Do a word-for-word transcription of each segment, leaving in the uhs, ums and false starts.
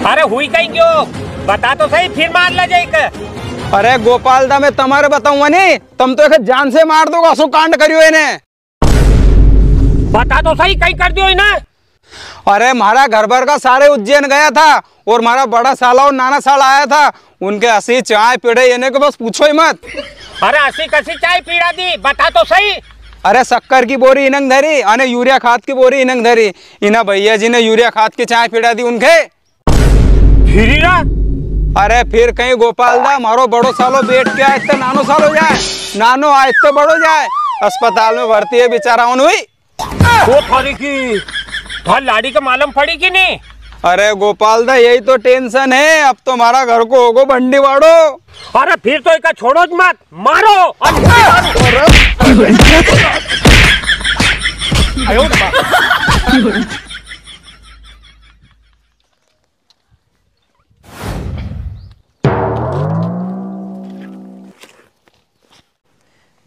अरे हुई कई क्यों? बता तो सही, फिर मार ला जाइके। अरे गोपाल दा, मैं तमारे बताऊंगा नी, तम तो एक जान से मार दोगा, असो कांड करियो इने। बता तो सही, कई कर दियो इने। अरे, म्हारा घर भर का सारे उज्जैन गया था और म्हारा बड़ा साला और नाना साला आया था। उनके असी चाय पिड़ई इने के बस पूछो ही मत। अरे, असी कसी चाय पिड़ा दी, बता तो सही। अरे, शक्कर की बोरी इनंग धरी, अने यूरिया खाद की बोरी इनंग धरी। इना भैया जी ने यूरिया खाद की चाय पिड़ा दी उनके। फिर रा? अरे, फिर कई गोपाल दा, म्हारो बड़ो सालो बैठ के आए तो नानो सालो जाए, नानो आए तो बड़ो जाए। अस्पताल में भर्ती है बेचारा, उन हुई। ओ थारी की, थार लाड़ी के मालूम पड़ी कि नी? अरे गोपाल दा, यही तो tension है, अब तो म्हारा घर को होगो भंडीवाड़ो। अरे फिर तो इका छोड़ो ज मत, मारो। अरे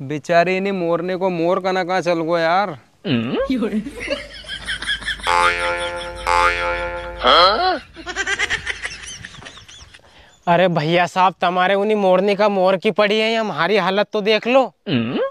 बेचारी इनी मोरनी को मोर कना कहाँ चल गो यार। अरे भैया साहब, तमारे उनी मोरनी का मोर की पड़ी है, या म्हारी हालत तो देख लो।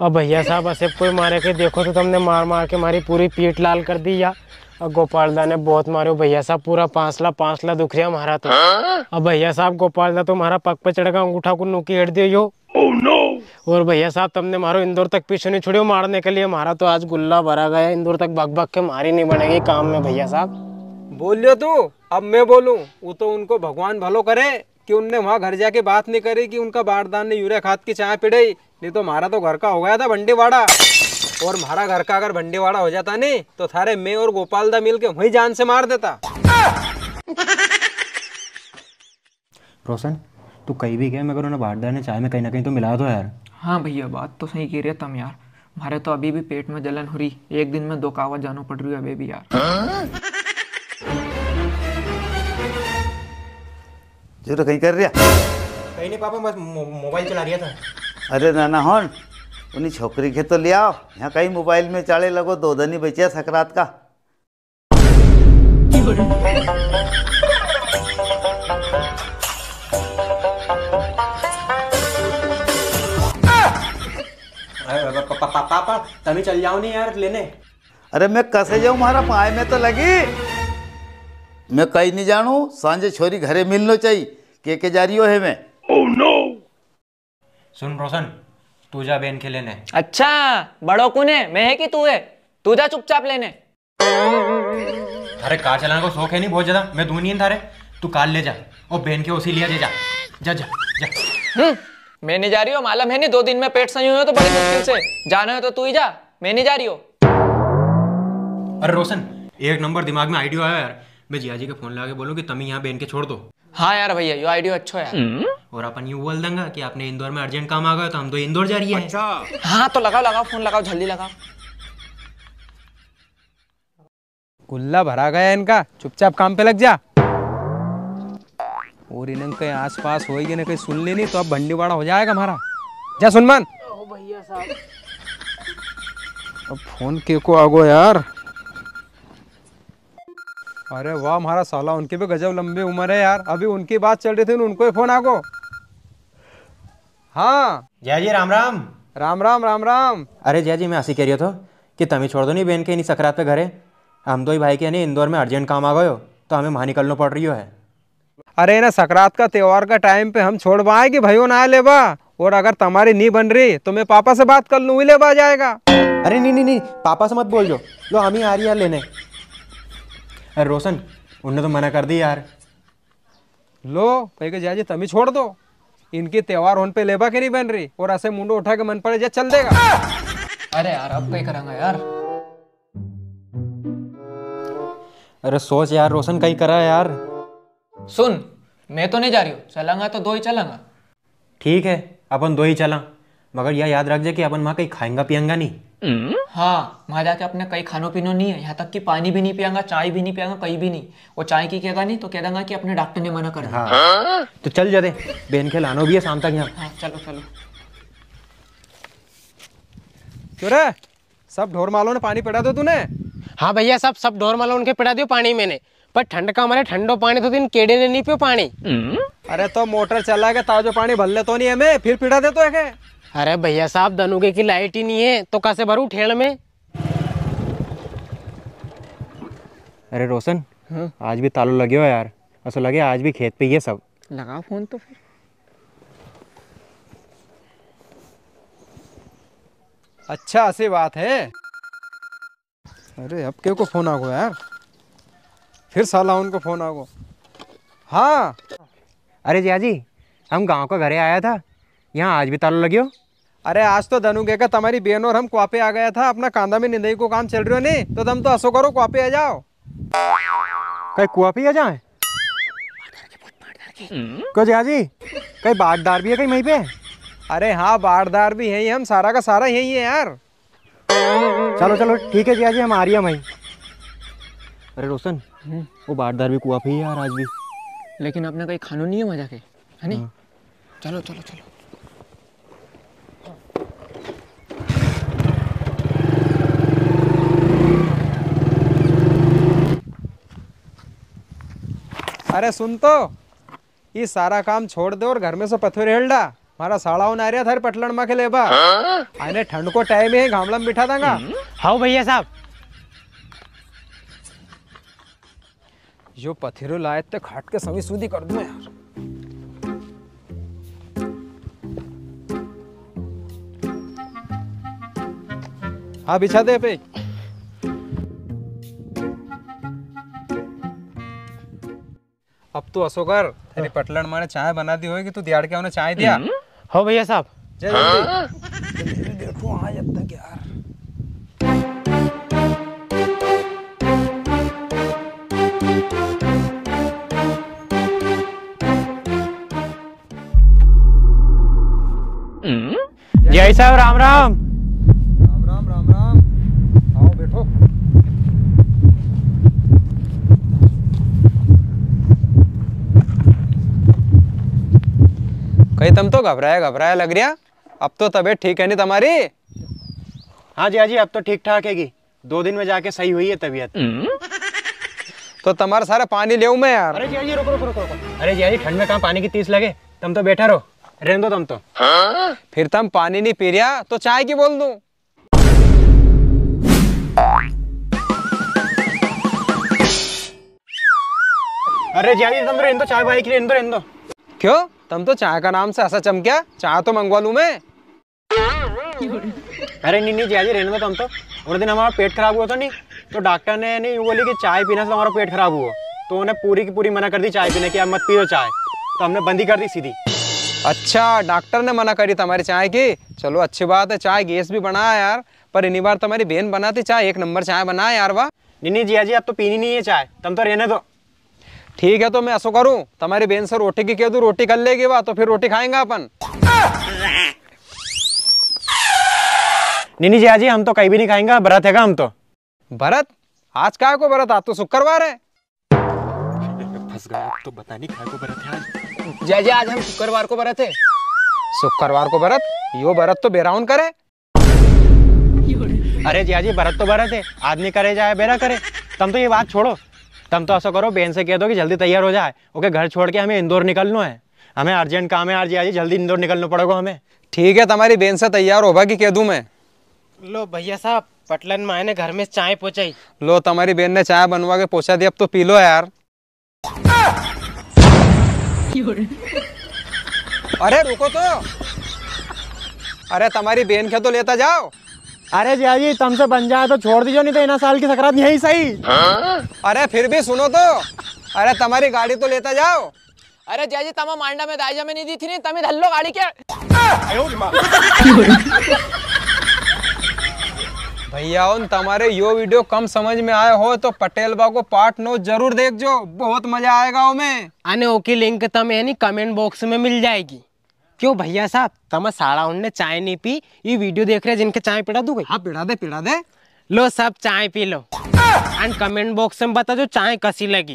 अब भैया साहब, असे कोई मारे के देखो तो तमने मार मार के म्हारी पूरी पीठ लाल कर दी या। अब गोपाल दा ने बहुत मारो भैया साहब, पूरा पाँच ला, पाँच ला दुख रिया म्हारा तो। अब भैया साहब, गोपाल दा तो म्हारा पग पे चढ़ के अंगूठा को नोकी हेड़ दियो यो। Oh no! और भैया साहब, तमने म्हारो इंदौर तक पीछे नी छोड़ियो मारने के लिए। म्हारा तो आज गुल्ला भरा गया इंदौर तक, भग भग के म्हारी नी बनेगी काम में भैया साहब। बोलियो तू, अब मैं बोलूं? वो तो उनको भगवान भलो करे कि उनने वहां घर जाके बात नी करी कि उनका बारदान ने यूरिया खाद की चाय पिड़ई, नी तो म्हारा तो घर का हो गया था भंडीवाड़ा। और म्हारा घर का अगर भंडीवाड़ा हो जाता नी, तो थारे मैं और गोपाल दा मिल के वहीं जान से मार देता। रोशन, तू कई भी कहे, मगर उन्हें बारदान ने चाय में कई ना कई तो मिला दो यार। हाँ भैया, बात तो सही कह रहे तम यार। म्हारे तो अभी भी पेट में जलन हो री, एक दिन में दो कावा जानो पड़ री है अबे भी यार। जो तो कई कर रिया? कई नी पापा, बस मो-, मोबाइल चला रिया था। अरे नाना होन, उनी छोकरी के तो ले आओ, यहाँ कई मोबाइल में चाले लगो, दो दन ही बच्या सकरात का। अरे पा-, पा-, पा-, पापा, तमी चल जाओ नी यार लेने। अरे मैं कसे जाऊं, म्हारा पाय में तो लगी। मैं कई नी जानू, सांझे छोरी घरे मिलनो चाहिए, के के जा रियो है मैं। सुन रोशन, तू जा बेन के लेने। अच्छा, बड़ो कुण है, मैं है कि तू है? तू जा चुपचाप लेने। थारे कार चलाने को शौक है नी बहुत ज्यादा, मैं दूं नी थारे, तू कार ले जा और बेन के उसी लिया दे जा, जा, जा, जा। हम्म, मैं नी जा रियो, मालम है नी, दो दिन में पेट सही हुयो तो बड़ी मुश्किल से। जाना है तो तू ही जा, मैं नी जा रियो। अरे रोशन, एक नंबर दिमाग में idea आयो यार, मैं जियाजी के फोन लगा के बोलूं कि तमी यहाँ बेन के छोड़ दो। हाँ यार भैया, यो idea अच्छो है यार। और अपन यूं बोल देंगा कि आपने इंदौर में urgent काम आ गयो, तो हम तो इंदौर जा रिया है। अच्छा। हाँ, तो लगाओ, लगाओ, फोन लगाओ, जल्दी लगाओ। गुल्ला भरा गया इनका, चुपचाप काम पे लग जा। और इन्हें कहीं आसपास होएगी ना, कहीं सुन लेनी तो अब भंडीवाड़ा हो जाएगा हमारा। जा सुनमान। ओ भैया साहब। अब फोन के को आगो यार। अरे वाह, म्हारा साला, उनकी भी गजब लंबी उम्र है यार। अभी उनकी बात चल रही थी, उनको ही फोन आ गो। हाँ। जय जी, राम राम। राम राम, राम राम। अरे जय जी, मैं असी कह रियो थो कि तमी छोड़ दो नी बेन के इनी सकरात पे घरे। हम दो ही भाई के नी इंदौर में urgent काम आ गयो, तो हमें वहां निकलनो पड़ रियो है। अरे ना, सकरात का त्योहार का टाइम पे हम छोड़वा आए कि भाइयों ना लेबा, और अगर तमारी नी बन री तो मैं पापा से बात कर लूँ, वही लेबा आ जाएगा। अरे नी नी नी, पापा से मत बोल जो, लो हम ही आ रिया यार लेने। अरे रोशन, उनने तो मना कर दी यार। लो, कही के जाजी तमी छोड़ दो, इनकी त्योहार होन पे लेबा के नी बन री, और असे मुंडो उठा के मन पड़े जा चल देगा। अरे यार, अब कई करांगा यार। अरे सोच यार रोशन, कई करा यार। सुन, मैं तो नी जा रियो, चलांगा तो दो ही चलांगा। ठीक है, अपन दो ही चलां, मगर या याद रख जे कि अपन वहां कई खाएंगा पियेंगा नी। हाँ, वहां जाके अपने कई खानो पीनो नी है, यहाँ तक कि पानी भी नी पियेंगा, चाय भी नी पियेंगा, कई भी नी। वो चाय की केगा नी तो कह देंगा कि अपने डॉक्टर ने मना कर दिया। हाँ। तो चल जदे, बेन के लानो भी है शाम तक यहाँ। हाँ, चलो चलो। क्यों रे, सब ढोर मालों ने पानी पिड़ा दो तूने? हाँ भैया, सब सब ढोर मालों उनके पिड़ा दियो पानी मैंने। पर ठंड का मारे ठंडो पानी तो तीन केड़े ने नी पियो पानी। अरे तो मोटर चला के ताजो पानी भर ले तो नी हमें, फिर पिड़ा दे तो है के? अरे भैया साहब, दनुगे की लाइट ही नी है, तो कसे भरूं ठेल में? अरे रोशन, हाँ? आज भी तालो लग्यो है यार, असो लगे आज भी खेत पे ही है सब। लगाओ फोन तो फिर। अच्छा, ऐसी बात है। अरे, अब के को फोन आ गो यार? फिर साला उनको फोन आ गो। हाँ। अरे जियाजी, हम गांव का घरे आया था, यहाँ आज भी तालो लग्यो। अरे, आज तो दनुगे का तमारी बेन और हम कुआ पे आ गया था, अपना कांदा में निंदाई को काम चल रह्यो नी, तो तम तो असो करो, कुआ पे आ जाओ। कई कुआ पे आ जाए? क्यों जियाजी, कई बाटदार भी है कई वहीं पे? अरे हाँ, बाटदार भी है, हम सारा का सारा यही है यार। चलो, चलो, ठीक है जियाजी, हम आ रिया वहीं। अरे रोशन, हम्म। वो बाटदार भी कुआ पे ही है यार आज भी। लेकिन अपने कई खानो नी है वहाँ जाके, है नी? हाँ। चलो, चलो, चलो। अरे सुन तो, ये सारा काम छोड़ दे और घर में से पथ्यो हेल डा। म्हारा साला होन आ रिया थारे पटलण माँ के लेबा। हाँ? अने ठंड को टाइम है, गामला में बिठा दांगा। हाँ भैया साहब। यो पथेरो लायत ते खाट के समी सूदी कर दूं यार। हाँ, बिछा दे पे। अब तू असो कर, थारी पटलण माने चाय बना दी होगी, तू दिहाड़ के उन्हें चाय दिया। हो भैया साहब। जय जल्दी। जल्दी बैठो, हाँ, जब तक यार। जय साहब, राम राम। राम राम, राम राम। आओ, बैठो। कई तम तो घबराया घबराया लग रिया, अब तो तबीयत ठीक है नी तमारी? हाँ जियाजी, अब तो ठीक ठाक हैगी। दो दिन में जाके सही हुई है तबीयत। तो तमारे सारे पानी लेऊं मैं यार। अरे जियाजी, रुको, रुको, रुको, रुको। अरे जियाजी, ठंड में कहाँ पानी की तीस लगे, तम तो बैठा रहो, रहने दो तम तो। फिर तम पानी नी पी रिया तो चाय की बोल दूं? अरे जियाजी, तम तो रहने दो, चाय भाई की रहने दो, रहने दो। क्यों, तम तो चाय का नाम से ऐसा चमक्या, चाय तो मंगवा लूं मैं। अरे नी, नी जियाजी, रहने दो तम तो। उन दिन हमारा पेट खराब हुआ था नी, तो डॉक्टर ने नी यूं बोली कि चाय पीने से तुम्हारा पेट खराब हुआ, तो उन्हें पूरी की पूरी मना कर दी चाय पीने की, अब मत पियो चाय, तो हमने बंद ही कर दी सीधी। अच्छा, डॉक्टर ने मना करी तुम्हारी चाय की? चलो अच्छी बात है, चाय गैस भी बना है यार, पर इन्हीं बार तुम्हारी बेन बनाती चाय, एक नंबर चाय बना है यार, वाह। नी, नी जियाजी, अब तो पीनी नी है चाय, तम तो रहने दो। ठीक है, तो मैं असो करूं, तुम्हारी बेन से रोटी की कह दूं, रोटी कर लेगी वा, तो फिर रोटी खाएंगा अपन। नी, नी जियाजी, हम तो कई भी नी खाएंगा, बरत हैगा हम तो। बरत? आज काय को बरत? आज तो शुक्रवार है। फंस गया, अब तो बता नी काय को बरत है आज। जियाजी, आज हम शुक्रवार को बरत है। शुक्रवार को बरत? यो बरत तो बेरा उन करे। अरे जियाजी, बरत तो बरत है, आदमी करे चाहे बेरा करे। तम तो ये बात छोड़ो, तम तो असो करो, बेन से कह दो कि जल्दी तैयार हो जाए, ओके घर छोड़ के हमें इंदौर निकलनो है, हमें urgent काम है यार जियाजी, जल्दी इंदौर निकलनो पड़ेगो हमें। ठीक है, तुम्हारी बेन से तैयार होबा की कह दूं मैं। लो भैया साहब, पटलन माय ने घर में चाय पहुंचाई। लो, तुम्हारी बेन ने चाय बनवा के पहुंचा दी, अब तो पी लो यार। अरे रुको तो, अरे तुम्हारी बेन के तो लेता जाओ। अरे जियाजी, तमसे बन जाए तो छोड़ दीजो, नी तो इना साल की सकरात यहीं सही। अरे फिर भी सुनो तो, अरे तुम्हारी गाड़ी तो लेता जाओ। अरे जियाजी, तमा मांडा में दायजा में नी दी थी नी, तमी धल्लो गाड़ी के। भैया उन तमारे यो video कम समझ में आयो हो तो पटेल बा को part नौ जरूर देख जो, बहुत मजा आएगा उमें। अने ओकी link तमे है नी comment box में मिल जाएगी। क्यों भैया साहब, तमा साला उनने चाय नी पी, ये video देख रहे जिनके चाय पिला दूं भाई? हाँ, पिला दे, पिला दे। लो सब चाय P low. And comment box में बता जो चाय कसी लगी।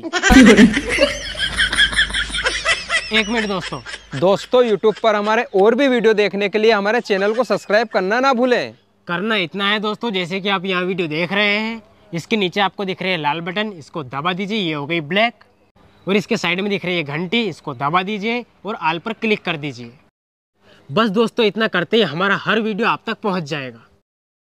एक मिनट दोस्तों। दोस्तों, YouTube पर हमारे और भी video देखने के लिए हमारे channel को subscribe करना ना भूलें। करना इतना है दोस्तों, जैसे कि आप यहाँ video देख रहे हैं, इसके नीचे आपको दिख रहे हैं लाल बटन, इसको दबा दीजिए, ये हो गई ब्लैक। और इसके साइड में दिख रही है घंटी, इसको दबा दीजिए और ऑल पर क्लिक कर दीजिए। बस दोस्तों, इतना करते ही हमारा हर वीडियो आप तक पहुंच जाएगा।